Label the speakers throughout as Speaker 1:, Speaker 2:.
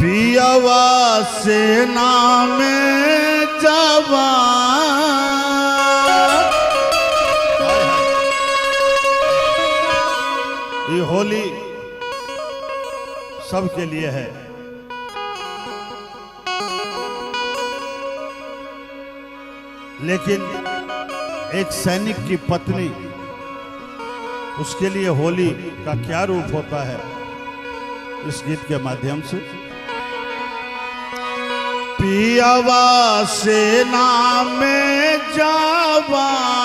Speaker 1: पियवा सेना में जवान। ये होली सबके लिए है। लेकिन एक सैनिक की पत्नी, उसके लिए होली का क्या रूप होता है, इस गीत के माध्यम से। पियवा सेना में जवान,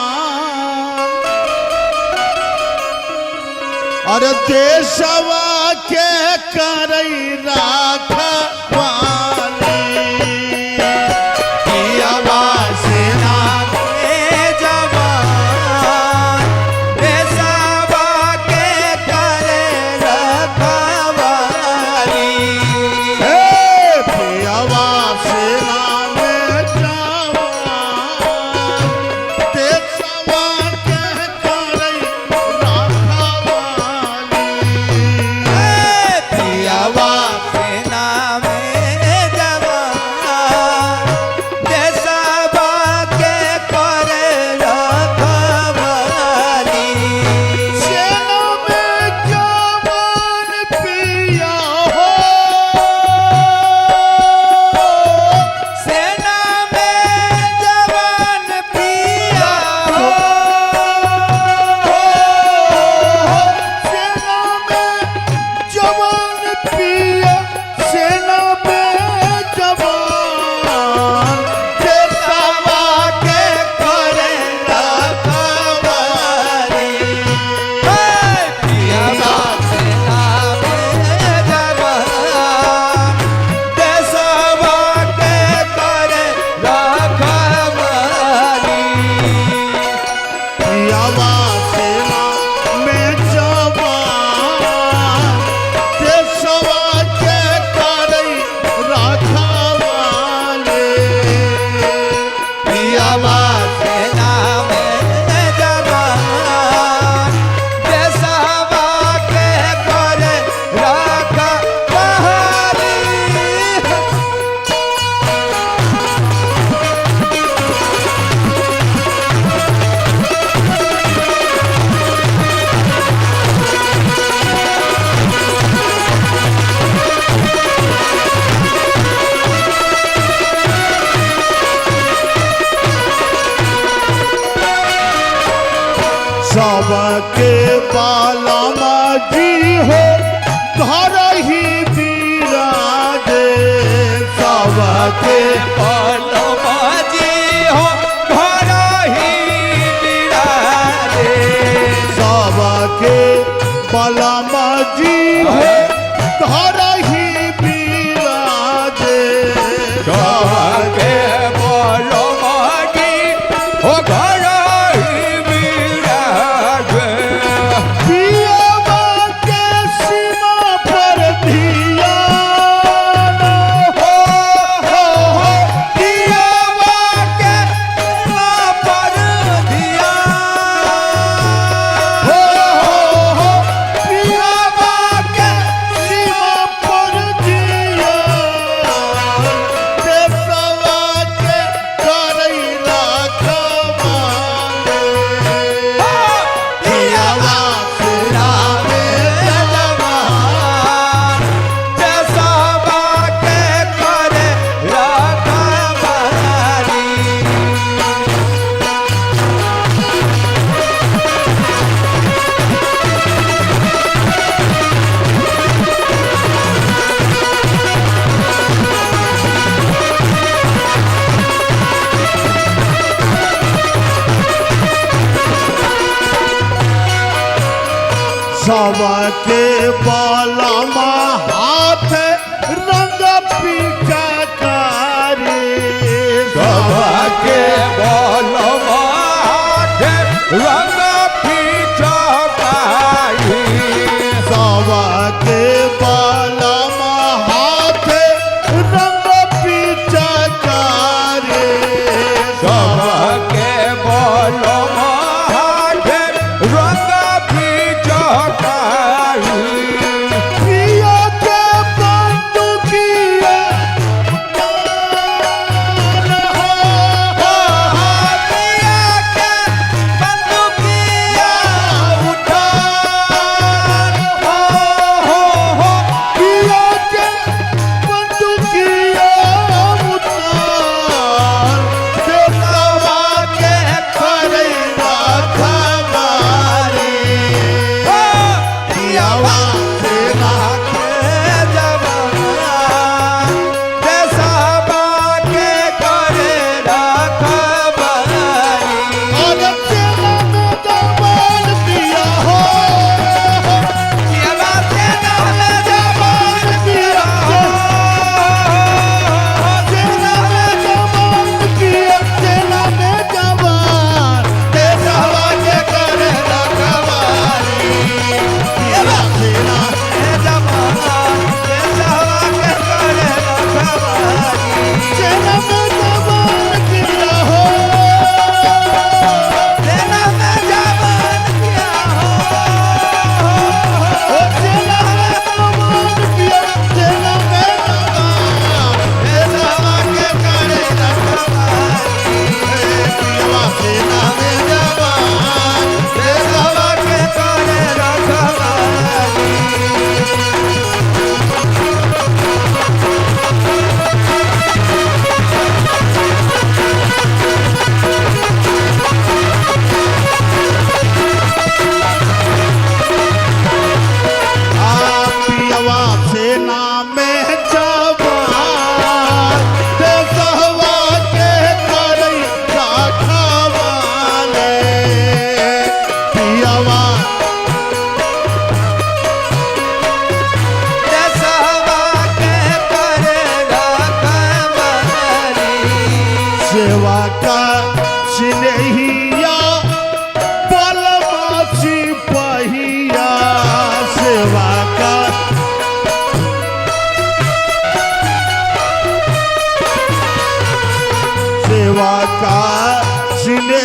Speaker 1: अरे देशवा के करई राखवाली।
Speaker 2: पियवा सेना में जवान, देशवा के करे रखवाली।
Speaker 1: हे पियवा सेना में जवान, देशवा के करई राखवाली।
Speaker 2: पियवा सेना में जवान, देशवा के करे रखवाली।
Speaker 1: सेना में जवान पिया हो,
Speaker 2: सेना में जवान पिया हो,
Speaker 1: सेना में जवान पिया, सेना में जवान, देशवा
Speaker 2: के करे रखवाली। पियवा सेना में जवान, देशवा के करे रखवाली।
Speaker 1: पियवा सेना में जवान, देशवा के करई राखवाले।
Speaker 2: पियवा सेना में जवान, देशवा के करे रखवाली।
Speaker 1: सबके बालमा जी हो घर ही विराजे। सबके
Speaker 2: बालमाजी हो घर ही विराजे।
Speaker 1: सबके बालमा जी हो घर ही विराजे।
Speaker 2: सबके बालमाजी हो घर ही विराजे।
Speaker 1: पियवा के सीमा पर धियान
Speaker 2: हो हो हो, पियवा के सीमा पर धियान।
Speaker 1: हो हो हो,
Speaker 2: पियवा के
Speaker 1: सीमा पर धियान, देशवा के करई राखवाले।
Speaker 2: पियवा सेना में जवान, देशवा के करे रखवाली।
Speaker 1: सबके बालमा हाथ रंग पिचकारी।
Speaker 2: सबके बालमा हाथ रंग पिचकारी।
Speaker 1: सबके बालमा हाथ रंग पिचकारी।
Speaker 2: सबके बालमा हाथ रंग पिचकारी।
Speaker 1: पिया के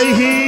Speaker 1: रही।